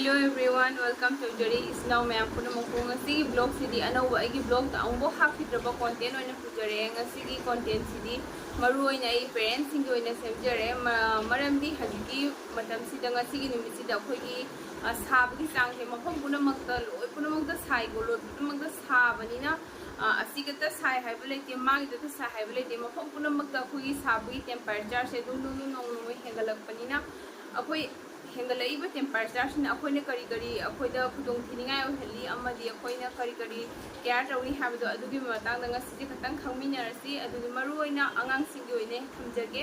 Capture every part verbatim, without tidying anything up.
Hello everyone, welcome to Jari Isnao Mayam Puna Mukung. Ngasi vlog sidi anau ba aigi vlog ta ang bo hak hidra ba content oina pujare. Ngasi gi content sidi maru oina ai parents sing oina semjare. Ma-, maram di hajiki matam sida ngasi gi numit sida khoi gi, ah, sab gi sang ke mapam puna makta loi puna makta sai go loi puna makta sab ni na. Ah, asi kata sai hai bale te, magi kata sai hai bale te, mapam puna makta khoi gi sab gi temperature se dung dung dung nong nong hengalak pani na. Akhoi ꯍꯦꯟꯒꯠꯂꯛꯏꯕ temperatureꯁꯤꯅ ꯑꯩꯈꯣꯏꯅ ꯀꯔꯤ ꯀꯔꯤ ꯑꯩꯈꯣꯏꯗ ꯈꯨꯗꯣꯡ ꯊꯤꯅꯤꯡꯉꯥꯏ ꯑꯣꯏꯍꯜꯂꯤ ꯑꯃꯗꯤ ꯑꯩꯈꯣꯏꯅ ꯀꯔꯤ ꯀꯔꯤ care ꯇꯧꯔꯤ ꯍꯥꯏꯕꯗꯣ ꯑꯗꯨꯒꯤ ꯃꯇꯥꯡꯗ ꯉꯁꯤꯁꯦ ꯈꯛꯇꯪ ꯈꯪꯃꯤꯟꯅꯔꯁꯤ꯫ ꯑꯗꯨꯒꯤ ꯃꯔꯨꯑꯣꯏꯅ ꯑꯉꯥꯡꯁꯤꯡꯒꯤ ꯑꯣꯏꯅ ꯊꯝꯖꯒꯦ꯫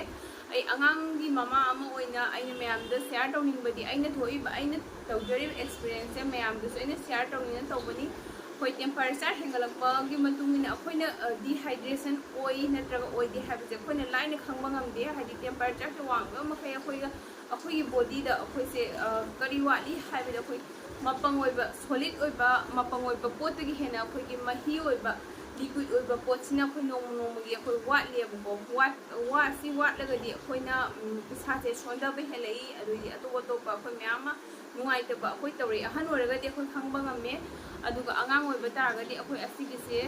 ꯑꯩ ꯑꯉꯥꯡꯒꯤ ꯃꯃꯥ ꯑꯃ ꯑꯣꯏꯅ ꯑꯩꯅ ꯃꯌꯥꯝꯗ share ꯇꯧꯅꯤꯡꯕꯗꯤ ꯑꯩꯅ ꯊꯣꯛꯏꯕ ꯑꯩꯅ ꯇꯧꯖꯔꯤꯕ experienceꯁꯦ ꯃꯌꯥꯝꯗꯁꯨ ꯑꯩꯅ share ꯇꯧꯅꯤꯡꯅ ꯇꯧꯕꯅꯤ꯫ ꯑꯩꯈꯣꯏ temperature ꯍꯦꯟꯒꯠꯂꯛꯄꯒꯤ ꯃꯇꯨꯡ ꯏꯟꯅ ꯑꯩꯈꯣꯏꯅ dehydration ꯑꯣꯏ ꯅꯠꯇ꯭ꯔꯒ ꯑꯣꯏꯗꯦ ꯍꯥꯏꯕꯁꯦ ꯑꯩꯈꯣꯏꯅ ꯂꯥꯏꯅ ꯈꯪꯕ ꯉꯝꯗꯦ꯫ ꯍꯥꯏꯗꯤ temperatureꯁꯦ ꯋꯥꯡꯕ ꯃꯈꯩ ꯑꯩꯈꯣꯏꯒ ꯑꯩꯈꯣꯏꯒꯤ bodyꯗ ꯑꯩꯈꯣꯏꯁꯦ ꯀꯔꯤ ꯋꯥꯠꯂꯤ ꯍꯥꯏꯕꯗ ꯑꯩꯈꯣꯏ ꯃꯄꯪ ꯑꯣꯏꯕ solid ꯑꯣꯏꯕ ꯃꯄꯪ ꯑꯣꯏꯕ ꯄꯣꯠꯇꯒꯤ ꯍꯦꯟꯅ ꯑꯩꯈꯣꯏꯒꯤ ꯃꯍꯤ ꯑꯣꯏꯕ liquid ꯑꯣꯏꯕ ꯄꯣꯠꯁꯤꯅ ꯑꯩꯈꯣꯏ ꯅꯣꯡꯃ ꯅꯣꯡꯃꯒꯤ ꯑꯩꯈꯣꯏ ꯋꯥꯠꯂꯦꯕꯀꯣ꯫ ꯋꯥꯠ ꯋꯥꯠꯁꯤ ꯋꯥꯠꯂꯒꯗꯤ ꯑꯩꯈꯣꯏꯅ ꯏꯁꯥꯁꯦ ꯁꯣꯟꯊꯕ ꯍꯦꯜꯂꯛꯏ꯫ ꯑꯗꯨꯗꯤ ꯑꯇꯣꯞ ꯑꯇꯣꯞꯄ ꯑꯩꯈꯣꯏ ꯃꯌꯥꯝ ꯑꯃ ꯅꯨꯡꯉꯥꯏꯇꯕ ꯑꯩꯈꯣꯏ ꯇꯧꯔꯛꯏ꯫ ꯑꯍꯟ ꯑꯣꯏꯔꯒꯗꯤ ꯑꯩꯈꯣꯏ ꯈꯪꯕ ꯉꯝꯃꯦ꯫ ꯑꯗꯨꯒ ꯑꯉꯥꯡ ꯑꯣꯏꯕ ꯇꯥꯔꯒꯗꯤ ꯑꯩꯈꯣꯏ ꯑꯁꯤꯒꯤꯁꯦ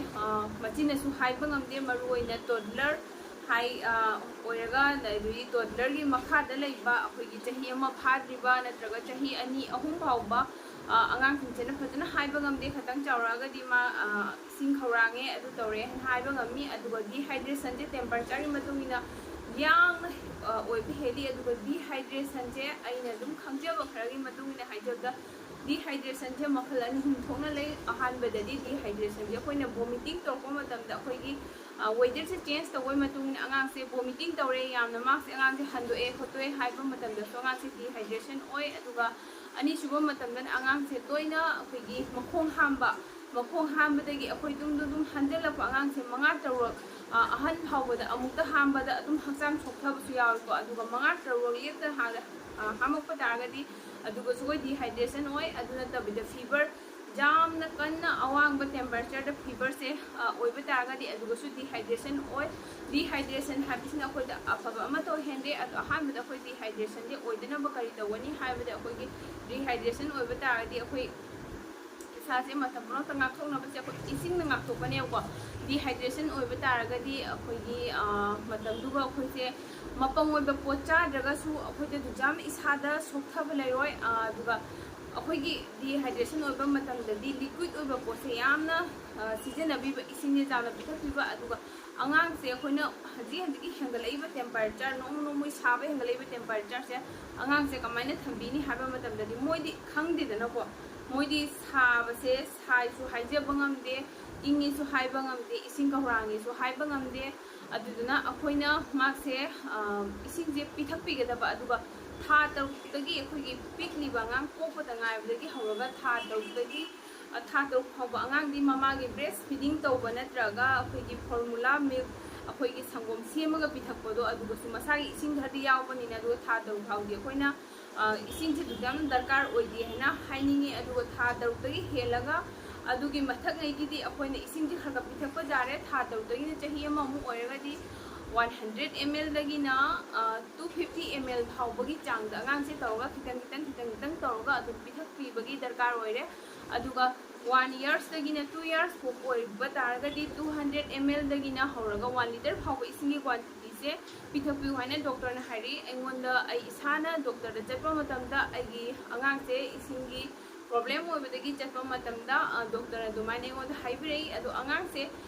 ꯃꯆꯤꯟꯅꯁꯨ ꯍꯥꯏꯕ ꯉꯝꯗꯦ꯫ ꯃꯔꯨꯑꯣꯏꯅ toddler ꯍꯥꯏ ꯑꯣꯏꯔꯒ ꯑꯗꯨꯗꯒꯤ toddlerꯒꯤ ꯃꯈꯥꯗ ꯂꯩꯕ ꯑꯩꯈꯣꯏꯒꯤ ꯆꯍꯤ ꯑꯃ ꯐꯥꯗ꯭ꯔꯤꯕ ꯅꯠꯇ꯭ꯔꯒ ꯆꯍꯤ ꯑꯅꯤ ꯑꯍꯨꯝ ꯐꯥꯎꯕ ꯑꯉꯥꯡꯁꯤꯡꯁꯤꯅ ꯐꯖꯅ ꯍꯥꯏꯕ ꯉꯝꯗꯦ꯫ ꯈꯤꯇꯪ ꯆꯥꯎꯔꯛꯑꯒꯗꯤ ꯃꯥ ꯏꯁꯤꯡ ꯈꯧꯔꯥꯡꯉꯦ ꯑꯗꯨ ꯇꯧꯔꯦ ꯍꯥꯏꯅ ꯍꯥꯏꯕ ꯉꯝꯃꯤ꯫ ꯑꯗꯨꯒ dehydrationꯁꯦ temperatureꯒꯤ ꯃꯇꯨꯡ ꯏꯟꯅ ꯌꯥꯝꯅ ꯑꯣꯏꯕ ꯍꯦꯜꯂꯤ꯫ ꯑꯗꯨꯒ dehydrationꯁꯦ ꯑꯩꯅ ꯑꯗꯨꯝ ꯈꯪꯖꯕ ꯈꯔꯒꯤ ꯃꯇꯨꯡ ꯏꯟꯅ ꯍꯥꯏꯖꯕꯗ dehydrationꯁꯦ ꯃꯈꯜ ꯑꯅꯤ ꯑꯍꯨꯝ ꯊꯣꯛꯅ ꯂꯩ꯫ ꯑꯍꯥꯟꯕꯗꯗꯤ dehydrationꯁꯦ ꯑꯩꯈꯣꯏꯅ vomiting ꯇꯧꯔꯛꯄ ꯃꯇꯝꯗ ꯑꯩꯈꯣꯏꯒꯤ weatherꯁꯦ change ꯇꯧꯕꯒꯤ ꯃꯇꯨꯡ ꯏꯟꯅ ꯑꯉꯥꯡꯁꯦ vomiting ꯇꯧꯔꯦ, ꯌꯥꯝꯅ marksꯁꯦ ꯑꯉꯥꯡꯁꯦ ꯍꯟꯗꯣꯛꯑꯦ ꯈꯣꯠꯇꯣꯛꯑꯦ ꯍꯥꯏꯕ ꯃꯇꯝꯗꯁꯨ ꯑꯉꯥꯡꯁꯦ dehydration ꯑꯣꯏ꯫ ꯑꯗꯨꯒ ꯑꯅꯤꯁꯨꯕ ꯃꯇꯝꯗꯅ ꯑꯉꯥꯡꯁꯦ ꯇꯣꯏꯅ ꯑꯩꯈꯣꯏꯒꯤ ꯃꯈꯣꯡ ꯍꯥꯝꯕ, ꯃꯈꯣꯡ ꯍꯥꯝꯕꯗꯒꯤ ꯑꯩꯈꯣꯏ ꯇꯨꯡꯗꯨ ꯑꯗꯨꯝ ꯍꯟꯖꯤꯜꯂꯛꯄ ꯑꯉꯥꯡꯁꯦ ꯃꯉꯥ ꯇꯔꯨꯛ ꯑꯍꯟ ꯐꯥꯎꯕꯗ ꯑꯃꯨꯛꯇ ꯍꯥꯝꯕꯗ ꯑꯗꯨꯝ ꯍꯛꯆꯥꯡ ꯁꯣꯛꯊꯕꯁꯨ ꯌꯥꯎꯏꯀꯣ꯫ ꯑꯗꯨꯒ ꯃꯉꯥ ꯇꯔꯨꯛ ꯂꯦꯞꯇꯅ ꯍꯥꯝꯃꯛꯄ ꯇꯥꯔꯒꯗꯤ ꯑꯗꯨꯒꯁꯨ ꯑꯩꯈꯣꯏ dehydration ꯑꯣꯏ꯫ ꯑꯗꯨ ꯅꯠꯇꯕꯤꯗ fever ꯌꯥꯝꯅ ꯀꯟꯅ ꯑꯋꯥꯡꯕ ꯇꯦꯝꯄꯔꯦꯆꯔꯗ ꯐꯤꯚꯔꯁꯦ ꯑꯣꯏꯕ ꯇꯥꯔꯒꯗꯤ, ꯑꯗꯨꯒꯁꯨ ꯗꯤꯍꯥꯏꯗ꯭ꯔꯦꯁꯟ ꯑꯣꯏ꯫ ꯗꯤꯍꯥꯏꯗ꯭ꯔꯦꯁꯟ ꯍꯥꯏꯕꯁꯤꯅ ꯑꯩꯈꯣꯏꯗ ꯑꯐꯕ ꯑꯃꯠꯇ ꯑꯣꯏꯍꯟꯗꯦ꯫ ꯑꯗꯣ ꯑꯍꯥꯟꯕꯗ ꯑꯩꯈꯣꯏ ꯗꯤꯍꯥꯏꯗ꯭ꯔꯦꯁꯟꯁꯦ ꯑꯣꯏꯗꯅꯕ ꯀꯔꯤ ꯇꯧꯒꯅꯤ ꯍꯥꯏꯕꯗ, ꯑꯩꯈꯣꯏꯒꯤ ꯗꯤꯍꯥꯏꯗ꯭ꯔꯦꯁꯟ ꯑꯣꯏꯕ ꯇꯥꯔꯒꯗꯤ ꯑꯩꯈꯣꯏ ꯏꯁꯥꯁꯦ ꯃꯇꯝ ꯄꯨꯝꯅꯃꯛꯇ ꯉꯥꯛꯊꯣꯛꯅꯕꯁꯦ ꯑꯩꯈꯣꯏ ꯏꯁꯤꯡꯅ ꯉꯥꯛꯊꯣꯛꯀꯅꯦꯕꯀꯣ꯫ ꯗꯤꯍꯥꯏꯗ꯭ꯔꯦꯁꯟ ꯑꯣꯏꯕ ꯇꯥꯔꯒꯗꯤ ꯑꯩꯈꯣꯏꯒꯤ ꯃꯇꯝꯗꯨꯒ ꯑꯩꯈꯣꯏꯁꯦ ꯃꯄꯪ ꯑꯣꯏꯕ ꯄꯣꯠ ꯆꯥꯗ꯭ꯔꯒꯁꯨ ꯑꯩꯈꯣꯏꯗ ꯑꯗꯨꯛ ꯌꯥꯝꯅ ꯏꯁꯥꯗ ꯁꯣꯛꯊꯕ ꯂꯩꯔꯣꯏ꯫ ꯑꯗꯨꯒ ꯑꯩꯈꯣꯏꯒꯤ ꯗꯤꯍꯥꯏꯗ꯭ꯔꯦꯁꯟ ꯑꯣꯏꯕ ꯃꯇꯝꯗꯗꯤ ꯂꯤꯀ꯭ꯋꯤꯠ ꯑꯣꯏꯕ ꯄꯣꯠꯁꯦ ꯌꯥꯝꯅ ꯁꯤꯖꯤꯟꯅꯕꯤꯕ, ꯏꯁꯤꯡꯁꯦ ꯆꯥꯡꯅ ꯄꯤꯊꯛꯄꯤꯕ꯫ ꯑꯗꯨꯒ ꯑꯉꯥꯡꯁꯦ ꯑꯩꯈꯣꯏꯅ ꯍꯧꯖꯤꯛ ꯍꯧꯖꯤꯛꯀꯤ ꯍꯦꯟꯒꯠꯂꯛꯏꯕ ꯇꯦꯝꯄꯔꯦꯆꯔ, ꯅꯣꯡꯃ ꯅꯣꯡꯃꯒꯤ ꯁꯥꯕ ꯍꯦꯟꯒꯠꯂꯛꯏꯕ ꯇꯦꯝꯄꯔꯦꯆꯔꯁꯦ ꯑꯉꯥꯡꯁꯦ ꯀꯃꯥꯏꯅ ꯊꯝꯕꯤꯅꯤ ꯍꯥꯏꯕ ꯃꯇꯝꯗꯗꯤ ꯃꯣꯏꯗꯤ ꯈꯪꯗꯦꯗꯅꯀꯣ꯫ ꯃꯣꯏꯗꯤ ꯁꯥꯕꯁꯦ ꯁꯥꯏꯁꯨ ꯍꯥꯏꯖꯕ ꯉꯝꯗꯦ, ꯏꯪꯉꯤꯁꯨ ꯍꯥꯏꯕ ꯉꯝꯗꯦ, ꯏꯁꯤꯡ ꯈꯧꯔꯥꯡꯉꯤꯁꯨ ꯍꯥꯏꯕ ꯉꯝꯗꯦ꯫ ꯑꯗꯨꯗꯨꯅ ꯑꯩꯈꯣꯏꯅ ꯃꯥꯁꯦ ꯏꯁꯤꯡꯁꯦ ꯄꯤꯊꯛꯄꯤꯒꯗꯕ꯫ ꯑꯗꯨꯒ ꯊꯥ ꯇꯔꯨꯛꯇꯒꯤ, ꯑꯩꯈꯣꯏꯒꯤ ꯄꯤꯛꯂꯤꯕ ꯑꯉꯥꯡ ꯄꯣꯛꯄꯗ ꯉꯥꯏꯕꯗꯒꯤ ꯍꯧꯔꯒ ꯊꯥ ꯇꯔꯨꯛꯇꯒꯤ ꯊꯥ ꯇꯔꯨꯛ ꯐꯥꯎꯕ ꯑꯉꯥꯡꯗꯤ ꯃꯃꯥꯒꯤ ꯕ꯭ꯔꯦꯁ ꯐꯤꯗꯤꯡ ꯇꯧꯕ ꯅꯠꯇ꯭ꯔꯒ ꯑꯩꯈꯣꯏꯒꯤ ꯐꯣꯔꯃꯨꯂꯥ ꯃꯤꯜꯛ, ꯑꯩꯈꯣꯏꯒꯤ ꯁꯪꯒꯣꯝ ꯁꯦꯝꯃꯒ ꯄꯤꯊꯛꯄꯗꯣ, ꯑꯗꯨꯒꯁꯨ ꯃꯁꯥꯒꯤ ꯏꯁꯤꯡ ꯈꯔꯗꯤ ꯌꯥꯎꯕꯅꯤꯅ꯫ ꯑꯗꯨꯒ ꯊꯥ ꯇꯔꯨꯛ ꯐꯥꯎꯗꯤ ꯑꯩꯈꯣꯏꯅ ꯏꯁꯤꯡꯁꯦ ꯑꯗꯨꯛ ꯌꯥꯝꯅ ꯗꯔꯀꯥꯔ ꯑꯣꯏꯗꯦ ꯍꯥꯏꯅ ꯍꯥꯏꯅꯤꯡꯉꯤ꯫ ꯑꯗꯨꯒ ꯊꯥ ꯇꯔꯨꯛꯇꯒꯤ ꯍꯦꯜꯂꯒ ꯑꯗꯨꯒꯤ ꯃꯊꯛꯉꯩꯒꯤꯗꯤ ꯑꯩꯈꯣꯏꯅ ꯏꯁꯤꯡꯁꯦ ꯈꯔ ꯈꯔ ꯄꯤꯊꯛꯄ ꯌꯥꯔꯦ꯫ ꯊꯥ ꯇꯔꯨꯛꯇꯒꯤꯅ ꯆꯍꯤ ꯑꯃꯃꯨꯛ ꯑꯣꯏꯔꯒꯗꯤ one hundred ml ꯗꯒꯤꯅ two fifty ml ꯐꯥꯎꯕꯒꯤ ꯆꯥꯡꯗ ꯑꯉꯥꯡꯁꯦ ꯇꯧꯔꯒ ꯈꯤꯇꯪ ꯈꯤꯇꯪ ꯈꯤꯇꯪ ꯈꯤꯇꯪ ꯇꯧꯔꯒ ꯑꯗꯨꯝ ꯄꯤꯊꯛꯄꯤꯕꯒꯤ ꯗꯔꯀꯥꯔ ꯑꯣꯏꯔꯦ꯫ ꯑꯗꯨꯒ one years ꯗꯒꯤꯅ two years ꯐꯥꯎ ꯑꯣꯏꯕ ꯇꯥꯔꯒꯗꯤ two hundred ml ꯗꯒꯤꯅ ꯍꯧꯔꯒ one litre ꯐꯥꯎꯕ ꯏꯁꯤꯡꯒꯤ quantity ꯁꯦ ꯄꯤꯊꯛꯄꯤꯌꯨ ꯍꯥꯏꯅ ꯗꯣꯛꯇꯔꯅ ꯍꯥꯏꯔꯛꯏ꯫ ꯑꯩꯉꯣꯟꯗ, ꯑꯩ ꯏꯁꯥꯅ ꯗꯣꯛꯇꯔꯗ ꯆꯠꯄ ꯃꯇꯝꯗ ꯑꯩꯒꯤ ꯑꯉꯥꯡꯁꯦ ꯏꯁꯤꯡꯒꯤ ꯄ꯭ꯔꯣꯕ꯭ꯂꯦꯝ ꯑꯣꯏꯕꯗꯒꯤ ꯆꯠꯄ ꯃꯇꯝꯗ ꯗꯣꯛꯇꯔꯅ ꯑꯗꯨꯃꯥꯏꯅ ꯑꯩꯉꯣꯟꯗ ꯍꯥꯏꯕꯤꯔꯛꯏ꯫ ꯑꯗꯣ ꯑꯉꯥꯡꯁꯦ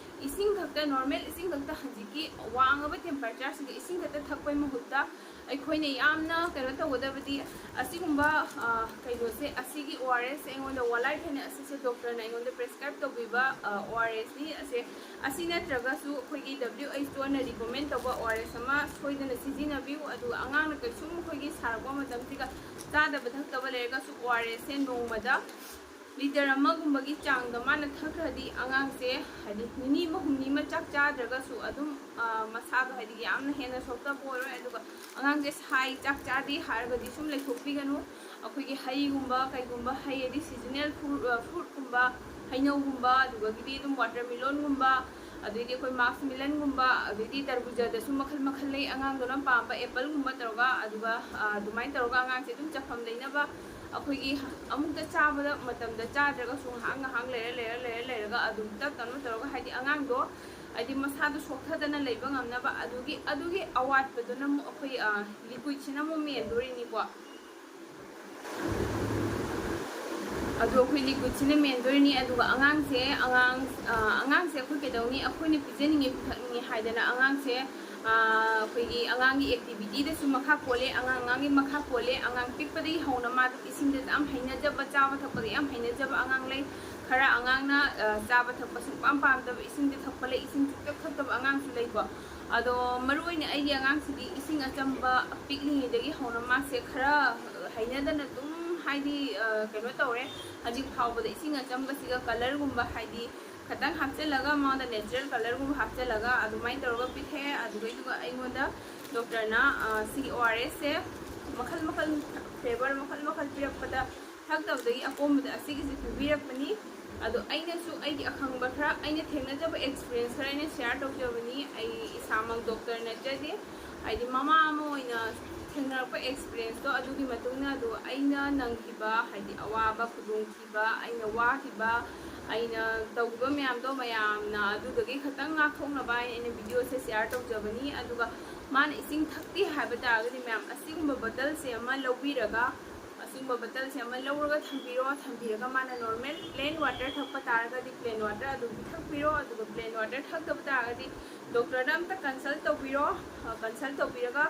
ꯏꯁꯤꯡ ꯈꯛꯇ, ꯅꯣꯔꯃꯦꯜ ꯏꯁꯤꯡ ꯈꯛꯇ, ꯍꯧꯖꯤꯛꯀꯤ ꯋꯥꯡꯉꯕ ꯇꯦꯝꯄꯔꯦꯆꯔꯁꯤꯗ ꯏꯁꯤꯡ ꯈꯛꯇ ꯊꯛꯄꯩ ꯃꯍꯨꯠꯇ ꯑꯩꯈꯣꯏꯅ ꯌꯥꯝꯅ ꯀꯩꯅꯣ ꯇꯧꯒꯗꯕꯗꯤ ꯑꯁꯤꯒꯨꯝꯕ ꯀꯩꯅꯣꯁꯦ, ꯑꯁꯤꯒꯤ O R S ꯑꯩꯉꯣꯟꯗ ꯋꯥꯂꯥꯏꯠ ꯍꯥꯏꯅ ꯑꯁꯤꯁꯦ ꯗꯣꯛꯇꯔꯅ ꯑꯩꯉꯣꯟꯗ ꯄ꯭ꯔꯦꯁꯀ꯭ꯔꯥꯏꯞ ꯇꯧꯕꯤꯕ O R S ꯅꯤ꯫ ꯑꯁꯦ ꯑꯁꯤ ꯅꯠꯇ꯭ꯔꯒꯁꯨ ꯑꯩꯈꯣꯏꯒꯤ W H O ꯅ ꯔꯤꯀꯣꯃꯦꯟ ꯇꯧꯕ O R S ꯑꯃ ꯁꯣꯏꯗꯅ ꯁꯤꯖꯤꯟꯅꯕꯤꯌꯨ꯫ ꯑꯗꯨꯒ ꯑꯉꯥꯡꯅ ꯀꯩꯁꯨꯝ ꯑꯩꯈꯣꯏꯒꯤ ꯁꯥꯔꯛꯄ ꯃꯇꯝꯁꯤꯒ ꯆꯥꯗꯕ ꯊꯛꯇꯕ ꯂꯩꯔꯒꯁꯨ O R S ꯁꯦ ꯅꯣꯡꯃꯗ ꯂꯤꯇꯔ ꯑꯃꯒꯨꯝꯕꯒꯤ ꯆꯥꯡꯗ ꯃꯥꯅ ꯊꯛꯈ꯭ꯔꯗꯤ ꯑꯉꯥꯡꯁꯦ ꯍꯥꯏꯗꯤ ꯅꯤꯅꯤ ꯑꯃ ꯍꯨꯝꯅꯤ ꯑꯃ ꯆꯥꯛ ꯆꯥꯗ꯭ꯔꯒꯁꯨ ꯑꯗꯨꯝ ꯃꯁꯥꯗꯣ ꯍꯥꯏꯗꯤ ꯌꯥꯝꯅ ꯍꯦꯟꯅ ꯁꯣꯛꯇꯕ ꯑꯣꯏꯔꯣꯏ꯫ ꯑꯗꯨꯒ ꯑꯉꯥꯡꯁꯦ ꯁꯥꯏ, ꯆꯥꯛ ꯆꯥꯗꯦ ꯍꯥꯏꯔꯒꯗꯤ ꯁꯨꯝ ꯂꯩꯊꯣꯛꯄꯤꯒꯅꯨ꯫ ꯑꯩꯈꯣꯏꯒꯤ ꯍꯩꯒꯨꯝꯕ ꯀꯩꯒꯨꯝꯕ, ꯍꯩ ꯍꯥꯏꯗꯤ ꯁꯤꯖꯅꯦꯜ ꯐ꯭ꯔꯨꯠ, ꯐ꯭ꯔꯨꯠꯀꯨꯝꯕ, ꯍꯩꯅꯧꯒꯨꯝꯕ, ꯑꯗꯨꯗꯒꯤꯗꯤ ꯑꯗꯨꯝ ꯋꯥꯇꯔꯃꯤꯂꯣꯟꯒꯨꯝꯕ, ꯑꯗꯩꯗꯤ ꯑꯩꯈꯣꯏ ꯃꯥꯛꯁ ꯃꯤꯂꯟꯒꯨꯝꯕ, ꯑꯗꯩꯗꯤ ꯇꯔꯕꯨꯖꯗꯁꯨ ꯃꯈꯜ ꯃꯈꯜ ꯂꯩ꯫ ꯑꯉꯥꯡꯗꯨꯅ ꯄꯥꯝꯕ ꯑꯦꯄꯜꯒꯨꯝꯕ ꯇꯧꯔꯒ, ꯑꯗꯨꯒ ꯑꯗꯨꯃꯥꯏꯅ ꯇꯧꯔꯒ ꯑꯉꯥꯡꯁꯦ ꯑꯗꯨꯝ ꯆꯐꯝ ꯂꯩꯅꯕ ꯑꯩꯈꯣꯏꯒꯤ ꯑꯃꯨꯛꯇ ꯆꯥꯕꯗ ꯃꯇꯝꯗ ꯆꯥꯗ꯭ꯔꯒꯁꯨ ꯉꯥꯏꯍꯥꯛ ꯉꯥꯏꯍꯥꯛ ꯂꯩꯔ ꯂꯩꯔ ꯂꯩꯔ ꯂꯩꯔꯒ ꯑꯗꯨꯝ ꯇꯞ ꯇꯞꯅ ꯇꯧꯔꯒ, ꯍꯥꯏꯗꯤ ꯑꯉꯥꯡꯗꯣ ꯍꯥꯏꯗꯤ ꯃꯁꯥꯗꯣ ꯁꯣꯛꯊꯗꯅ ꯂꯩꯕ ꯉꯝꯅꯕ꯫ ꯑꯗꯨꯒꯤ ꯑꯗꯨꯒꯤ ꯑꯋꯥꯠꯄꯗꯨꯅ ꯑꯃꯨꯛ ꯑꯩꯈꯣꯏ ꯂꯤꯀ꯭ꯋꯤꯠꯁꯤꯅ ꯑꯃꯨꯛ ꯃꯦꯟꯗꯣꯔꯤꯅꯤꯀꯣ꯫ ꯑꯗꯣ ꯑꯩꯈꯣꯏ ꯂꯤꯀ꯭ꯋꯤꯠꯁꯤꯅ ꯃꯦꯟꯗꯣꯏꯅꯤ꯫ ꯑꯗꯨꯒ ꯑꯉꯥꯡꯁꯦ ꯑꯉꯥꯡ ꯑꯉꯥꯡꯁꯦ ꯑꯩꯈꯣꯏ ꯀꯩꯗꯧꯅꯤ, ꯑꯩꯈꯣꯏꯅ ꯄꯤꯖꯅꯤꯡꯉꯤ ꯄꯤꯊꯛꯅꯤꯡꯉꯤ ꯍꯥꯏꯗꯅ ꯑꯉꯥꯡꯁꯦ ꯑꯩꯈꯣꯏꯒꯤ ꯑꯉꯥꯡꯒꯤ ꯑꯦꯛꯇꯤꯚꯤꯇꯤꯗꯁꯨ ꯃꯈꯥ ꯄꯣꯜꯂꯦ꯫ ꯑꯉꯥꯡ ꯑꯉꯥꯡꯒꯤ ꯃꯈꯥ ꯄꯣꯜꯂꯦ꯫ ꯑꯉꯥꯡ ꯄꯤꯛꯄꯗꯒꯤ ꯍꯧꯅ ꯃꯥꯗꯤ ꯏꯁꯤꯡꯗ ꯌꯥꯝ ꯍꯩꯅꯖꯕ, ꯆꯥꯕ ꯊꯛꯄꯗ ꯌꯥꯝ ꯍꯩꯅꯖꯕ ꯑꯉꯥꯡ ꯂꯩ꯫ ꯈꯔ ꯑꯉꯥꯡꯅ ꯆꯥꯕ ꯊꯛꯄ ꯁꯨꯡꯄꯥꯝ ꯄꯥꯝꯗꯕ, ꯏꯁꯤꯡꯗꯤ ꯊꯛꯄ ꯂꯩ, ꯏꯁꯤꯡ ꯁꯨꯡꯊꯛ ꯊꯛꯇꯕ ꯑꯉꯥꯡꯁꯨ ꯂꯩꯀꯣ꯫ ꯑꯗꯣ ꯃꯔꯨꯑꯣꯏꯅ ꯑꯩꯒꯤ ꯑꯉꯥꯡꯁꯤꯗꯤ ꯏꯁꯤꯡ ꯑꯆꯝꯕ ꯄꯤꯛꯂꯤꯉꯩꯗꯒꯤ ꯍꯧꯅ ꯃꯥꯁꯦ ꯈꯔ ꯍꯩꯅꯗꯅ ꯑꯗꯨꯝ ꯍꯥꯏꯗꯤ ꯀꯩꯅꯣ ꯇꯧꯔꯦ꯫ ꯍꯧꯖꯤꯛ ꯐꯥꯎꯕꯗ ꯏꯁꯤꯡ ꯑꯆꯝꯕꯁꯤꯒ ꯀꯂꯔꯒꯨꯝꯕ ꯍꯥꯏꯗꯤ ꯈꯤꯇꯪ ꯍꯥꯞꯆꯤꯜꯂꯒ, ꯃꯉꯣꯟꯗ ꯅꯦꯆꯔꯦꯜ ꯀꯂꯔꯒꯨꯝꯕ ꯍꯥꯞꯆꯤꯜꯂꯒ ꯑꯗꯨꯃꯥꯏꯅ ꯇꯧꯔꯒ ꯄꯤꯊꯛꯑꯦ꯫ ꯑꯗꯨꯒ ꯑꯩꯉꯣꯟꯗ ꯗꯣꯛꯇꯔꯅ ꯁꯤꯒꯤ ꯑꯣ ꯑꯥꯔ ꯑꯦꯁꯁꯦ ꯃꯈꯜ ꯃꯈꯜ, ꯐ꯭ꯂꯦꯕꯔ ꯃꯈꯜ ꯃꯈꯜ ꯄꯤꯔꯛꯄꯗ ꯊꯛꯇꯕꯗꯒꯤ ꯑꯀꯣꯝꯕꯗ ꯑꯁꯤꯒꯤꯁꯦ ꯄꯤꯕꯤꯔꯛꯄꯅꯤ꯫ ꯑꯗꯣ ꯑꯩꯅꯁꯨ ꯑꯩꯒꯤ ꯑꯈꯪꯕ ꯈꯔ, ꯑꯩꯅ ꯊꯦꯡꯅꯖꯕ ꯑꯦꯛꯁꯄꯤꯔꯤꯌꯦꯟꯁ ꯈꯔ ꯑꯩꯅ ꯁꯤꯌꯥꯔ ꯇꯧꯖꯕꯅꯤ꯫ ꯑꯩ ꯏꯁꯥꯃꯛ ꯗꯣꯛꯇꯔ ꯅꯠꯆꯗꯦ꯫ ꯍꯥꯏꯗꯤ ꯃꯃꯥ ꯑꯃ ꯑꯣꯏꯅ ꯊꯦꯡꯅꯔꯛꯄ ꯑꯦꯛꯁꯄꯤꯔꯤꯌꯦꯟꯁꯇꯣ ꯑꯗꯨꯒꯤ ꯃꯇꯨꯡ ꯏꯟꯅ ꯑꯗꯣ ꯑꯩꯅ ꯅꯪꯈꯤꯕ ꯍꯥꯏꯗꯤ ꯑꯋꯥꯕ, ꯈꯨꯗꯣꯡꯊꯤꯕ, ꯑꯩꯅ ꯋꯥꯈꯤꯕ, ꯑꯩꯅ ꯇꯧꯈꯤꯕ ꯃꯌꯥꯝꯗꯣ ꯃꯌꯥꯝꯅ ꯑꯗꯨꯗꯒꯤ ꯈꯤꯇꯪ ꯉꯥꯛꯊꯣꯛꯅꯕ ꯍꯥꯏꯅ ꯑꯩꯅ ꯚꯤꯗꯤꯑꯣꯁꯦ ꯁꯤꯌꯥꯔ ꯇꯧꯖꯕꯅꯤ꯫ ꯑꯗꯨꯒ ꯃꯥꯅ ꯏꯁꯤꯡ ꯊꯛꯇꯦ ꯍꯥꯏꯕ ꯇꯥꯔꯒꯗꯤ ꯃꯌꯥꯝ ꯑꯁꯤꯒꯨꯝꯕ ꯕꯣꯇꯜꯁꯦ ꯑꯃ ꯂꯧꯕꯤꯔꯒ ꯑꯁꯤꯒꯨꯝꯕ ꯕꯣꯇꯜꯁꯦ ꯑꯃ ꯂꯧꯔꯒ ꯊꯝꯕꯤꯔꯣ꯫ ꯊꯝꯕꯤꯔꯒ ꯃꯥꯅ ꯅꯣꯔꯃꯦꯜ ꯄ꯭ꯂꯦꯟ ꯋꯥꯇꯔ ꯊꯛꯄ ꯇꯥꯔꯒꯗꯤ ꯄ꯭ꯂꯦꯟ ꯋꯥꯇꯔ ꯑꯗꯨꯝ ꯄꯤꯊꯛꯄꯤꯔꯣ꯫ ꯑꯗꯨꯒ ꯄ꯭ꯂꯦꯟ ꯋꯥꯇꯔ ꯊꯛꯇꯕ ꯇꯥꯔꯒꯗꯤ ꯗꯣꯛꯇꯔꯗ ꯑꯝꯇ ꯀꯟꯁꯜ ꯇꯧꯕꯤꯔꯣ꯫ ꯀꯟꯁꯜ ꯇꯧꯕꯤꯔꯒ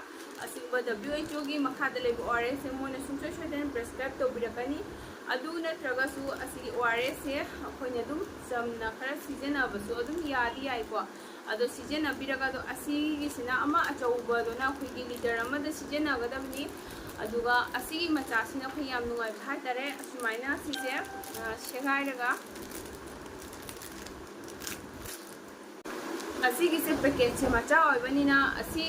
ꯑꯁꯤꯒꯨꯝꯕ ꯗꯕ꯭ꯂꯤꯎ ꯑꯩꯆ ꯑꯣꯒꯤ ꯃꯈꯥꯗ ꯂꯩꯕ ꯑꯣ ꯑꯥꯔ ꯑꯦꯁꯁꯦ ꯃꯣꯏꯅ ꯁꯨꯡꯁꯣꯏ ꯁꯣꯏꯗꯅ ꯄ꯭ꯔꯦꯁꯀ꯭ꯔꯥꯏꯕ ꯇꯧꯕꯤꯔꯛꯀꯅꯤ꯫ ꯑꯗꯨ ꯅꯠꯇ꯭ꯔꯒꯁꯨ ꯑꯁꯤꯒꯤ ꯑꯣ ꯑꯥꯔ ꯑꯦꯁꯁꯦ ꯑꯩꯈꯣꯏꯅ ꯑꯗꯨꯝ ꯆꯝꯅ ꯈꯔ ꯁꯤꯖꯤꯟꯅꯕꯁꯨ ꯑꯗꯨꯝ ꯌꯥꯗꯤ ꯌꯥꯏꯀꯣ꯫ ꯑꯗꯣ ꯁꯤꯖꯤꯟꯅꯕꯤꯔꯒ, ꯑꯗꯣ ꯑꯁꯤꯒꯤꯁꯤꯅ ꯑꯃ ꯑꯆꯧꯕꯗꯨꯅ ꯑꯩꯈꯣꯏꯒꯤ ꯂꯤꯇꯔ ꯑꯃꯗ ꯁꯤꯖꯤꯟꯅꯒꯗꯕꯅꯤ꯫ ꯑꯗꯨꯒ ꯑꯁꯤꯒꯤ ꯃꯆꯥꯁꯤꯅ ꯑꯩꯈꯣꯏ ꯌꯥꯝ ꯅꯨꯡꯉꯥꯏꯕ ꯍꯥꯏꯇꯥꯔꯦ꯫ ꯑꯁꯨꯃꯥꯏꯅ ꯁꯤꯁꯦ ꯁꯦꯒꯥꯏꯔꯒ, ꯑꯁꯤꯒꯤꯁꯦ ꯄꯦꯀꯦꯠꯁꯦ ꯃꯆꯥ ꯑꯣꯏꯕꯅꯤꯅ ꯑꯁꯤ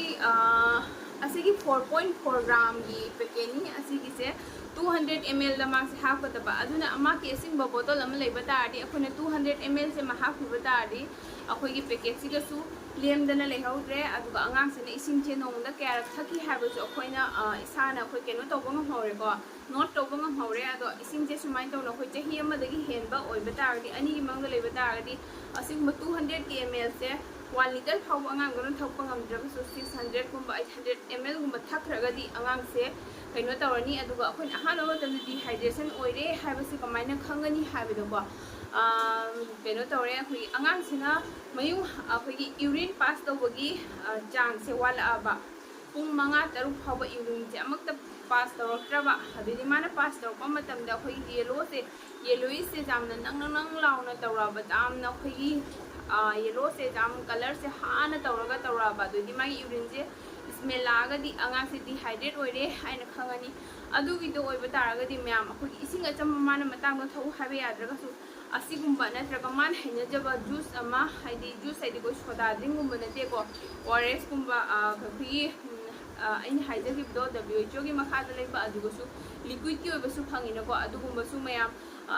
ꯑꯁꯤꯒꯤ ꯐꯣꯔ ꯄꯣꯏꯟ ꯐꯣꯔ ꯒ꯭ꯔꯥꯝꯒꯤ ꯄꯦꯀꯦꯠꯅꯤ꯫ ꯑꯁꯤꯒꯤꯁꯦ ꯇꯨ ꯍꯟꯗ꯭ꯔꯦꯠ ꯑꯦꯝ ꯑꯦꯜꯗ ꯃꯥꯁꯦ ꯍꯥꯞꯀꯗꯕ꯫ ꯑꯗꯨꯅ ꯃꯥꯒꯤ ꯑꯁꯤꯒꯨꯝꯕ ꯕꯣꯇꯜ ꯑꯃ ꯂꯩꯕ ꯇꯥꯔꯗꯤ, ꯑꯩꯈꯣꯏꯅ ꯇꯨ ꯍꯟꯗ꯭ꯔꯦꯠ ꯑꯦꯝ ꯑꯦꯜꯁꯦ ꯑꯃ ꯍꯥꯞꯈꯤꯕ ꯇꯥꯔꯗꯤ, ꯑꯩꯈꯣꯏꯒꯤ ꯄꯦꯀꯦꯠꯁꯤꯒꯁꯨ ꯂꯦꯝꯗꯅ ꯂꯩꯍꯧꯗ꯭ꯔꯦ꯫ ꯑꯗꯨꯒ ꯑꯉꯥꯡꯁꯤꯅ ꯏꯁꯤꯡꯁꯦ ꯅꯣꯡꯃꯗ ꯀꯌꯥꯔꯛ ꯊꯛꯈꯤ ꯍꯥꯏꯕꯁꯨ ꯑꯩꯈꯣꯏꯅ ꯏꯁꯥꯅ ꯑꯩꯈꯣꯏ ꯀꯩꯅꯣ ꯇꯧꯕ ꯉꯝꯍꯧꯔꯦꯀꯣ, ꯅꯣꯠ ꯇꯧꯕ ꯉꯝꯍꯧꯔꯦ꯫ ꯑꯗꯣ ꯏꯁꯤꯡꯁꯦ ꯁꯨꯃꯥꯏꯅ ꯇꯧꯅ ꯑꯩꯈꯣꯏ ꯆꯍꯤ ꯑꯃꯗꯒꯤ ꯍꯦꯟꯕ ꯑꯣꯏꯕ ꯇꯥꯔꯒꯗꯤ, ꯑꯅꯤꯒꯤ ꯃꯅꯨꯡꯗ ꯂꯩꯕ ꯇꯥꯔꯒꯗꯤ, ꯑꯁꯤꯒꯨꯝꯕ ꯇꯨ ꯍꯟꯗ꯭ꯔꯦꯠꯀꯤ ꯑꯦꯝ ꯑꯦꯜꯁꯦ ꯋꯥꯟ ꯂꯤꯇꯔ ꯐꯥꯎꯕ ꯑꯉꯥꯡꯗꯨꯅ ꯊꯛꯄ ꯉꯝꯗ꯭ꯔꯒꯁꯨ, ꯁꯤꯛꯁ ꯍꯟꯗ꯭ꯔꯦꯠꯀꯨꯝꯕ, ꯑꯩꯠ ꯍꯟꯗ꯭ꯔꯦꯠ ꯑꯦꯝ ꯑꯦꯜꯒꯨꯝꯕ ꯊꯛꯈ꯭ꯔꯒꯗꯤ ꯑꯉꯥꯡꯁꯦ ꯀꯩꯅꯣ ꯇꯧꯔꯅꯤ꯫ ꯑꯗꯨꯒ ꯑꯩꯈꯣꯏꯅ ꯑꯍꯥꯟꯕ ꯃꯇꯝꯗ ꯗꯤꯍꯥꯏꯗ꯭ꯔꯦꯁꯟ ꯑꯣꯏꯔꯦ ꯍꯥꯏꯕꯁꯤ ꯀꯃꯥꯏꯅ ꯈꯪꯒꯅꯤ ꯍꯥꯏꯕꯗꯀꯣ, ꯀꯩꯅꯣ ꯇꯧꯔꯦ, ꯑꯩꯈꯣꯏꯒꯤ ꯑꯉꯥꯡꯁꯤꯅ ꯃꯌꯨꯡ, ꯑꯩꯈꯣꯏꯒꯤ ꯌꯨꯔꯤꯟ ꯄꯥꯁ ꯇꯧꯕꯒꯤ ꯆꯥꯡꯁꯦ ꯋꯥꯠꯂꯛꯑꯕ, ꯄꯨꯡ ꯃꯉꯥ ꯇꯔꯨꯛ ꯐꯥꯎꯕ ꯌꯨꯔꯤꯟꯁꯦ ꯑꯃꯨꯛꯇ ꯄꯥꯁ ꯇꯧꯔꯛꯇ꯭ꯔꯕ, ꯑꯗꯨꯗꯤ ꯃꯥꯅ ꯄꯥꯁ ꯇꯧꯔꯛꯄ ꯃꯇꯝꯗ ꯑꯩꯈꯣꯏꯒꯤ ꯌꯦꯂꯣꯁꯦ, ꯌꯦꯂꯣꯏꯁꯦ ꯌꯥꯝꯅ ꯅꯪ ꯅꯪ ꯅꯪ ꯂꯥꯎꯅ ꯇꯧꯔꯛꯑꯕ, ꯌꯥꯝꯅ ꯑꯩꯈꯣꯏꯒꯤ ꯌꯦꯂꯣꯁꯦ ꯌꯥꯝ ꯀꯂꯔꯁꯦ ꯍꯥꯅ ꯇꯧꯔꯒ ꯇꯧꯔꯛꯑꯕ, ꯑꯗꯨꯗꯤ ꯃꯥꯒꯤ ꯌꯨꯔꯤꯟꯁꯦ ꯏꯁꯃꯦꯜ ꯂꯥꯛꯑꯒꯗꯤ ꯑꯉꯥꯡꯁꯦ ꯗꯤꯍꯥꯏꯗ꯭ꯔꯦꯠ ꯑꯣꯏꯔꯦ ꯍꯥꯏꯅ ꯈꯪꯉꯅꯤ꯫ ꯑꯗꯨꯒꯤꯗꯣ ꯑꯣꯏꯕ ꯇꯥꯔꯒꯗꯤ ꯃꯌꯥꯝ ꯑꯩꯈꯣꯏꯒꯤ ꯏꯁꯤꯡ ꯑꯆꯝꯕ ꯃꯥꯅ ꯃꯇꯥꯡꯗ ꯊꯛꯎ ꯍꯥꯏꯕ ꯌꯥꯗ꯭ꯔꯒꯁꯨ, ꯑꯁꯤꯒꯨꯝꯕ ꯅꯠꯇ꯭ꯔꯒ ꯃꯥꯅ ꯍꯩꯅꯖꯕ ꯖꯨꯁ ꯑꯃ, ꯍꯥꯏꯗꯤ ꯖꯨꯁ ꯍꯥꯏꯗꯤ ꯑꯩꯈꯣꯏ ꯁꯣꯗꯥ ꯗ꯭ꯔꯤꯡꯒꯨꯝꯕ ꯅꯠꯇꯦꯀꯣ, ꯑꯣ ꯑꯥꯔ ꯑꯦꯁꯀꯨꯝꯕ, ꯑꯩꯈꯣꯏꯒꯤ ꯑꯩꯅ ꯍꯥꯏꯖꯈꯤꯕꯗꯣ, ꯗꯕ꯭ꯂꯤꯎ ꯑꯩꯆ ꯑꯣꯒꯤ ꯃꯈꯥꯗ ꯂꯩꯕ, ꯑꯗꯨꯒꯁꯨ ꯂꯤꯀ꯭ꯋꯤꯠꯀꯤ ꯑꯣꯏꯕꯁꯨ ꯐꯪꯉꯤꯅꯀꯣ, ꯑꯗꯨꯒꯨꯝꯕꯁꯨ ꯃꯌꯥꯝ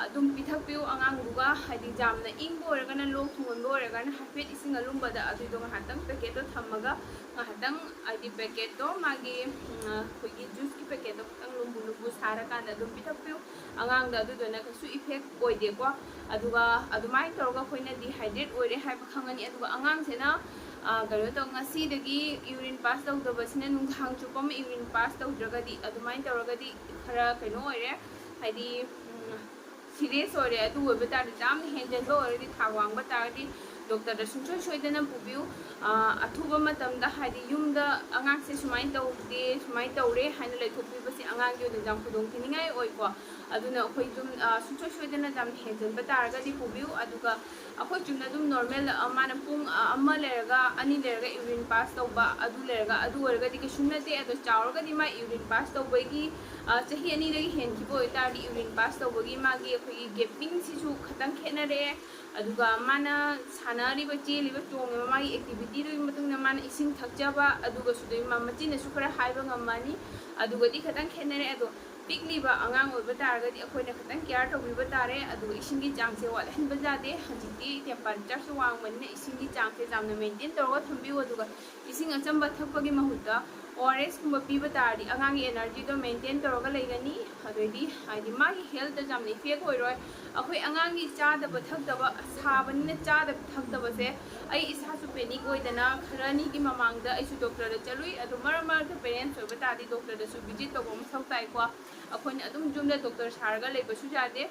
ꯑꯗꯨꯝ ꯄꯤꯊꯛꯄꯤꯌꯨ ꯑꯉꯥꯡꯗꯨꯒ꯫ ꯍꯥꯏꯗꯤ ꯌꯥꯝꯅ ꯏꯪꯕ ꯑꯣꯏꯔꯒꯅ, ꯂꯣꯛ ꯊꯨꯡꯍꯟꯕ ꯑꯣꯏꯔꯒꯅ, ꯍꯥꯏꯐꯦꯠ ꯏꯁꯤꯡ ꯑꯂꯨꯝꯕꯗ ꯑꯗꯨꯏꯗꯣ ꯉꯥꯏꯍꯥꯛꯇꯪ ꯄꯦꯀꯦꯠꯇꯣ ꯊꯝꯃꯒ, ꯉꯥꯏꯍꯥꯛꯇꯪ ꯍꯥꯏꯗꯤ ꯄꯦꯀꯦꯠꯇꯣ ꯃꯥꯒꯤ ꯑꯩꯈꯣꯏꯒꯤ ꯖꯨꯁꯀꯤ ꯄꯦꯀꯦꯠꯇꯣ ꯈꯤꯇꯪ ꯂꯨꯝꯕꯨ ꯂꯨꯝꯕꯨ ꯁꯥꯔꯀꯥꯟꯗ ꯑꯗꯨꯝ ꯄꯤꯊꯛꯄꯤꯌꯨ꯫ ꯑꯉꯥꯡꯗ ꯑꯗꯨꯗꯨꯅ ꯀꯩꯁꯨ ꯏꯐꯦꯛ ꯑꯣꯏꯗꯦꯀꯣ꯫ ꯑꯗꯨꯒ ꯑꯗꯨꯃꯥꯏꯅ ꯇꯧꯔꯒ ꯑꯩꯈꯣꯏꯅ ꯗꯤꯍꯥꯏꯗ꯭ꯔꯦꯠ ꯑꯣꯏꯔꯦ ꯍꯥꯏꯕ ꯈꯪꯉꯅꯤ꯫ ꯑꯗꯨꯒ ꯑꯉꯥꯡꯁꯤꯅ ꯀꯩꯅꯣ ꯇꯧ, ꯉꯁꯤꯗꯒꯤ ꯌꯨꯔꯤꯟ ꯄꯥꯁ ꯇꯧꯗꯕꯁꯤꯅ ꯅꯨꯡꯗꯥꯡ ꯆꯨꯞꯄ ꯑꯃ ꯌꯨꯔꯤꯟ ꯄꯥꯁ ꯇꯧꯗ꯭ꯔꯒꯗꯤ, ꯑꯗꯨꯃꯥꯏꯅ ꯇꯧꯔꯒꯗꯤ ꯈꯔ ꯀꯩꯅꯣ ꯑꯣꯏꯔꯦ, ꯍꯥꯏꯗꯤ ꯁꯤꯔꯤꯌꯁ ꯑꯣꯏꯔꯦ꯫ ꯑꯗꯨ ꯑꯣꯏꯕ ꯇꯥꯔꯗꯤ, ꯌꯥꯝꯅ ꯍꯦꯟꯖꯟꯕ ꯑꯣꯏꯔꯗꯤ, ꯊꯥꯛ ꯋꯥꯡꯕ ꯇꯥꯔꯗꯤ ꯗꯣꯛꯇꯔꯗ ꯁꯨꯡꯁꯣꯏ ꯁꯣꯏꯗꯅ ꯄꯨꯕꯤꯌꯨ꯫ ꯑꯊꯨꯕ ꯃꯇꯝꯗ, ꯍꯥꯏꯗꯤ ꯌꯨꯝꯗ ꯑꯉꯥꯡꯁꯦ ꯁꯨꯃꯥꯏꯅ ꯇꯧꯗꯦ, ꯁꯨꯃꯥꯏꯅ ꯇꯧꯔꯦ ꯍꯥꯏꯅ ꯂꯩꯊꯣꯛꯄꯤꯕꯁꯦ ꯑꯉꯥꯡꯒꯤ ꯑꯣꯏꯅ ꯌꯥꯝ ꯈꯨꯗꯣꯡ ꯊꯤꯅꯤꯡꯉꯥꯏ ꯑꯣꯏꯀꯣ꯫ ꯑꯗꯨꯅ ꯑꯩꯈꯣꯏ ꯑꯗꯨꯝ ꯁꯨꯡꯁꯣꯏ ꯁꯣꯏꯗꯅ ꯌꯥꯝ ꯍꯦꯟꯖꯟꯕ ꯇꯥꯔꯒꯗꯤ ꯄꯨꯕꯤꯌꯨ꯫ ꯑꯗꯨꯒ ꯑꯩꯈꯣꯏ ꯆꯨꯝꯅ ꯑꯗꯨꯝ ꯅꯣꯔꯃꯦꯜ ꯃꯥꯅ ꯄꯨꯡ ꯑꯃ ꯂꯩꯔꯒ ꯑꯅꯤ ꯂꯩꯔꯒ ꯌꯨꯔꯤꯟ ꯄꯥꯁ ꯇꯧꯕ, ꯑꯗꯨ ꯂꯩꯔꯒ ꯑꯗꯨ ꯑꯣꯏꯔꯒꯗꯤ ꯀꯩꯁꯨꯝ ꯅꯠꯇꯦ꯫ ꯑꯗꯣ ꯆꯥꯎꯔꯒꯗꯤ ꯃꯥ ꯌꯨꯔꯤꯟ ꯄꯥꯁ ꯇꯧꯕꯒꯤ ꯆꯍꯤ ꯑꯅꯤꯗꯒꯤ ꯍꯦꯟꯈꯤꯕ ꯑꯣꯏꯇꯥꯔꯗꯤ ꯌꯨꯔꯤꯟ ꯄꯥꯁ ꯇꯧꯕꯒꯤ ꯃꯥꯒꯤ ꯑꯩꯈꯣꯏꯒꯤ ꯒꯦꯄꯤꯡꯁꯤꯁꯨ ꯈꯤꯇꯪ ꯈꯦꯠꯅꯔꯛꯑꯦ꯫ ꯑꯗꯨꯒ ꯃꯥꯅ ꯁꯥꯟꯅꯔꯤꯕ, ꯆꯦꯜꯂꯤꯕ, ꯆꯣꯡꯉꯤꯕ ꯃꯥꯒꯤ ꯑꯦꯛꯇꯤꯚꯤꯇꯤꯗꯨꯒꯤ ꯃꯇꯨꯡ ꯏꯟꯅ ꯃꯥꯅ ꯏꯁꯤꯡ ꯊꯛꯆꯕ, ꯑꯗꯨꯒꯁꯨ ꯑꯗꯨꯒꯤ ꯃꯆꯤꯟꯅꯁꯨ ꯈꯔ ꯍꯥꯏꯕ ꯉꯝꯃꯅꯤ꯫ ꯑꯗꯨꯒꯗꯤ ꯈꯤꯇꯪ ꯈꯦꯠꯅꯔꯦ꯫ ꯑꯗꯣ ꯄꯤꯛꯂꯤꯕ ꯑꯉꯥꯡ ꯑꯣꯏꯕ ꯇꯥꯔꯒꯗꯤ ꯑꯩꯈꯣꯏꯅ ꯈꯤꯇꯪ ꯀꯤꯌꯥꯔ ꯇꯧꯕꯤꯕ ꯇꯥꯔꯦ꯫ ꯑꯗꯨꯒ ꯏꯁꯤꯡꯒꯤ ꯆꯥꯡꯁꯦ ꯋꯥꯠꯍꯟꯕ ꯌꯥꯗꯦ꯫ ꯍꯧꯖꯤꯛꯇꯤ ꯇꯦꯝꯄꯔꯦꯆꯔꯁꯨ ꯋꯥꯡꯕꯅꯤꯅ ꯏꯁꯤꯡꯒꯤ ꯆꯥꯡꯁꯦ ꯌꯥꯝꯅ ꯃꯦꯟꯇꯦꯟ ꯇꯧꯔꯒ ꯊꯝꯕꯤꯌꯨ꯫ ꯑꯗꯨꯒ ꯏꯁꯤꯡ ꯑꯆꯝꯕ ꯊꯛꯄꯒꯤ ꯃꯍꯨꯠꯇ ꯑꯣ ꯑꯥꯔ ꯑꯦꯁ ꯀꯨꯝꯕ ꯄꯤꯕ ꯇꯥꯔꯗꯤ ꯑꯉꯥꯡꯒꯤ ꯑꯦꯅꯔꯖꯤꯗꯣ ꯃꯦꯟꯇꯦꯟ ꯇꯧꯔꯒ ꯂꯩꯒꯅꯤ꯫ ꯑꯗꯩꯗꯤ ꯍꯥꯏꯗꯤ ꯃꯥꯒꯤ ꯍꯦꯜꯠꯇ ꯌꯥꯝꯅ ꯏꯐꯦꯛ ꯑꯣꯏꯔꯣꯏ꯫ ꯑꯩꯈꯣꯏ ꯑꯉꯥꯡꯒꯤ ꯆꯥꯗꯕ ꯊꯛꯇꯕ, ꯁꯥꯕꯅꯤꯅ ꯆꯥꯗꯕ ꯊꯛꯇꯕꯁꯦ ꯑꯩ ꯏꯁꯥꯁꯨ ꯄꯦꯅꯤꯛ ꯑꯣꯏꯗꯅ ꯈꯔ ꯑꯅꯤꯒꯤ ꯃꯃꯥꯡꯗ ꯑꯩꯁꯨ ꯗꯣꯛꯇꯔꯗ ꯆꯠꯂꯨꯏ꯫ ꯑꯗꯣ ꯃꯔꯛ ꯃꯔꯛꯇ ꯄꯦꯔꯦꯟꯁ ꯑꯣꯏꯕ ꯇꯥꯔꯗꯤ ꯗꯣꯛꯇꯔꯗꯁꯨ ꯚꯤꯖꯤꯠ ꯇꯧꯕ ꯃꯊꯧ ꯇꯥꯏꯀꯣ꯫ ꯑꯩꯈꯣꯏꯅ ꯑꯗꯨꯝ ꯌꯨꯝꯗ ꯗꯣꯛꯇꯔ ꯁꯥꯔꯒ ꯂꯩꯕꯁꯨ ꯌꯥꯗꯦ꯫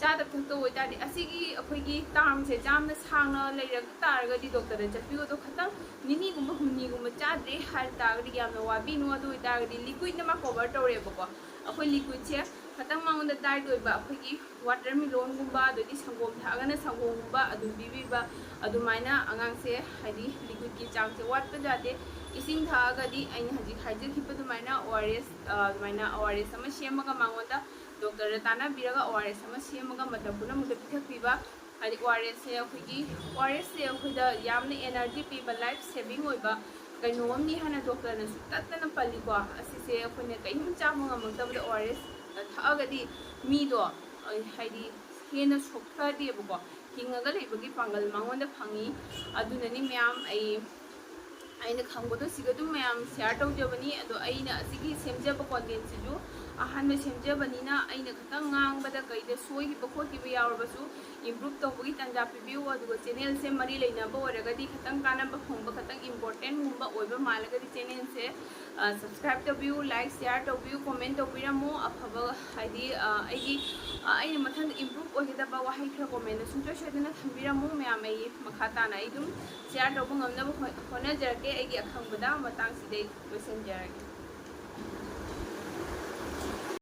ꯆꯥꯗꯕ ꯊꯛꯇꯕ ꯑꯣꯏꯇꯥꯔꯗꯤ ꯑꯁꯤꯒꯤ ꯑꯩꯈꯣꯏꯒꯤ ꯇꯥꯔꯝꯁꯦ ꯌꯥꯝꯅ ꯁꯥꯡꯅ ꯂꯩꯔꯛ ꯇꯥꯔꯒꯗꯤ ꯗꯣꯛꯇꯔꯗ ꯆꯠꯄꯤꯌꯨ꯫ ꯑꯗꯣ ꯈꯤꯇꯪ ꯅꯤꯅꯤꯒꯨꯝꯕ ꯍꯨꯝꯅꯤꯒꯨꯝꯕ ꯆꯥꯗ꯭ꯔꯦ ꯍꯥꯏ ꯇꯥꯔꯒꯗꯤ ꯌꯥꯝꯅ ꯋꯥꯕꯤꯅꯨ꯫ ꯑꯗꯨ ꯑꯣꯏꯇꯥꯔꯒꯗꯤ ꯂꯤꯀ꯭ꯋꯤꯠꯅ ꯃꯥ ꯀꯣꯚꯔ ꯇꯧꯔꯦꯕꯀꯣ꯫ ꯑꯩꯈꯣꯏ ꯂꯤꯀ꯭ꯋꯤꯠꯁꯦ ꯈꯤꯇꯪ ꯃꯉꯣꯟꯗ ꯗꯥꯏꯠ ꯑꯣꯏꯕ, ꯑꯩꯈꯣꯏꯒꯤ ꯋꯥꯇꯔꯃꯤꯂꯣꯟꯒꯨꯝꯕ, ꯑꯗꯩꯗꯤ ꯁꯪꯒꯣꯝ ꯊꯛꯑꯒꯅ ꯁꯪꯒꯣꯝꯒꯨꯝꯕ ꯑꯗꯨꯝ ꯄꯤꯕꯤꯕ꯫ ꯑꯗꯨꯃꯥꯏꯅ ꯑꯉꯥꯡꯁꯦ ꯍꯥꯏꯗꯤ ꯂꯤꯀ꯭ꯋꯤꯠꯀꯤ ꯆꯥꯡꯁꯦ ꯋꯥꯠꯄ ꯌꯥꯗꯦ꯫ ꯏꯁꯤꯡ ꯊꯛꯑꯒꯗꯤ ꯑꯩꯅ ꯍꯧꯖꯤꯛ ꯍꯥꯏꯖꯈꯤꯕ ꯑꯗꯨꯃꯥꯏꯅ ꯑꯣ ꯑꯥꯔ ꯑꯦꯁ, ꯑꯗꯨꯃꯥꯏꯅ ꯑꯣ ꯑꯥꯔ ꯑꯦꯁ ꯑꯃ ꯁꯦꯝꯃꯒ ꯃꯉꯣꯟꯗ ꯗꯣꯛꯇꯔꯗ ꯇꯥꯟꯅꯕꯤꯔꯒ ꯑꯣ ꯑꯥꯔ ꯑꯦꯁ ꯑꯃ ꯁꯦꯝꯃꯒ ꯃꯇꯝ ꯄꯨꯝꯅꯃꯛꯇ ꯄꯤꯊꯛꯄꯤꯕ꯫ ꯍꯥꯏꯗꯤ ꯑꯣ ꯑꯥꯔ ꯑꯦꯁꯁꯦ ꯑꯩꯈꯣꯏꯒꯤ, ꯑꯣ ꯑꯥꯔ ꯑꯦꯁꯁꯦ ꯑꯩꯈꯣꯏꯗ ꯌꯥꯝꯅ ꯑꯦꯅꯔꯖꯤ ꯄꯤꯕ, ꯂꯥꯏꯐ ꯁꯦꯚꯤꯡ ꯑꯣꯏꯕ ꯀꯩꯅꯣ ꯑꯃꯅꯤ ꯍꯥꯏꯅ ꯗꯣꯛꯇꯔꯅꯁꯨ ꯇꯠꯇꯅ ꯄꯜꯂꯤꯀꯣ꯫ ꯑꯁꯤꯁꯦ ꯑꯩꯈꯣꯏꯅ ꯀꯔꯤꯝ ꯆꯥꯕ ꯉꯝꯃꯛꯇꯕꯗ ꯑꯣ ꯑꯥꯔ ꯑꯦꯁ ꯊꯛꯑꯒꯗꯤ ꯃꯤꯗꯣ, ꯑ, ꯍꯥꯏꯗꯤ ꯍꯦꯟꯅ ꯁꯣꯛꯊꯗꯦꯕꯀꯣ, ꯍꯤꯡꯉꯒ ꯂꯩꯕꯒꯤ ꯄꯥꯡꯒꯜ ꯃꯉꯣꯟꯗ ꯐꯪꯉꯤ꯫ ꯑꯗꯨꯅꯅꯤ ꯃꯌꯥꯝ, ꯑꯩ, ꯑꯩꯅ ꯈꯪꯕꯗꯣ ꯁꯤꯒ ꯑꯗꯨꯝ ꯃꯌꯥꯝ ꯁꯤꯌꯥꯔ ꯇꯧꯖꯕꯅꯤ꯫ ꯑꯗꯣ ꯑꯩꯅ ꯑꯁꯤꯒꯤ ꯁꯦꯝꯖꯕ ꯀꯣꯟꯇꯦꯟꯁꯤꯁꯨ ꯑꯍꯥꯟꯕ ꯁꯦꯝꯖꯕꯅꯤꯅ ꯑꯩꯅ ꯈꯤꯇꯪ ꯉꯥꯡꯕꯗ ꯀꯩꯗ ꯁꯣꯏꯈꯤꯕ ꯈꯣꯠꯈꯤꯕ ꯌꯥꯎꯔꯕꯁꯨ ꯏꯝꯄ꯭ꯔꯨꯞ ꯇꯧꯕꯒꯤ ꯇꯥꯟꯖꯥ ꯄꯤꯕꯤꯌꯨ꯫ ꯑꯗꯨꯒ ꯆꯦꯅꯦꯜꯁꯦ ꯃꯔꯤ ꯂꯩꯅꯕ ꯑꯣꯏꯔꯒꯗꯤ, ꯈꯤꯇꯪ ꯀꯥꯟꯅꯕ ꯐꯪꯕ, ꯈꯤꯇꯪ ꯏꯝꯄꯣꯔꯇꯦꯟꯒꯨꯝꯕ ꯑꯣꯏꯕ ꯃꯥꯜꯂꯒꯗꯤ ꯆꯦꯅꯦꯜꯁꯦ ꯁꯕꯁꯀ꯭ꯔꯥꯏꯕ ꯇꯧꯕꯤꯌꯨ, ꯂꯥꯏꯛ, ꯁꯤꯌꯥꯔ ꯇꯧꯕꯤꯌꯨ, ꯀꯣꯃꯦꯟ ꯇꯧꯕꯤꯔꯝꯃꯨ꯫ ꯑꯐꯕ ꯍꯥꯏꯗꯤ, ꯑ, ꯑꯩꯒꯤ, ꯑ, ꯑꯩꯅ ꯃꯊꯪꯗ ꯏꯝꯄ꯭ꯔꯨꯞ ꯑꯣꯏꯒꯗꯕ ꯋꯥꯍꯩ ꯈꯔ ꯀꯣꯃꯦꯟꯗ ꯁꯨꯡꯁꯣꯏ ꯁꯣꯏꯗꯅ ꯊꯝꯕꯤꯔꯝꯃꯨ꯫ ꯃꯌꯥꯝ ꯑꯩ ꯃꯈꯥ ꯇꯥꯅ ꯑꯩ ꯑꯗꯨꯝ ꯁꯤꯌꯥꯔ ꯇꯧꯕ ꯉꯝꯅꯕ ꯍꯣꯠ-, ꯍꯣꯠꯅꯖꯔꯛꯀꯦ꯫ ꯑꯩꯒꯤ ꯑꯈꯪꯕꯗ ꯃꯇꯥꯡꯁꯤꯗ ꯑꯩ ꯂꯣꯏꯁꯤꯟꯖꯔꯒꯦ꯫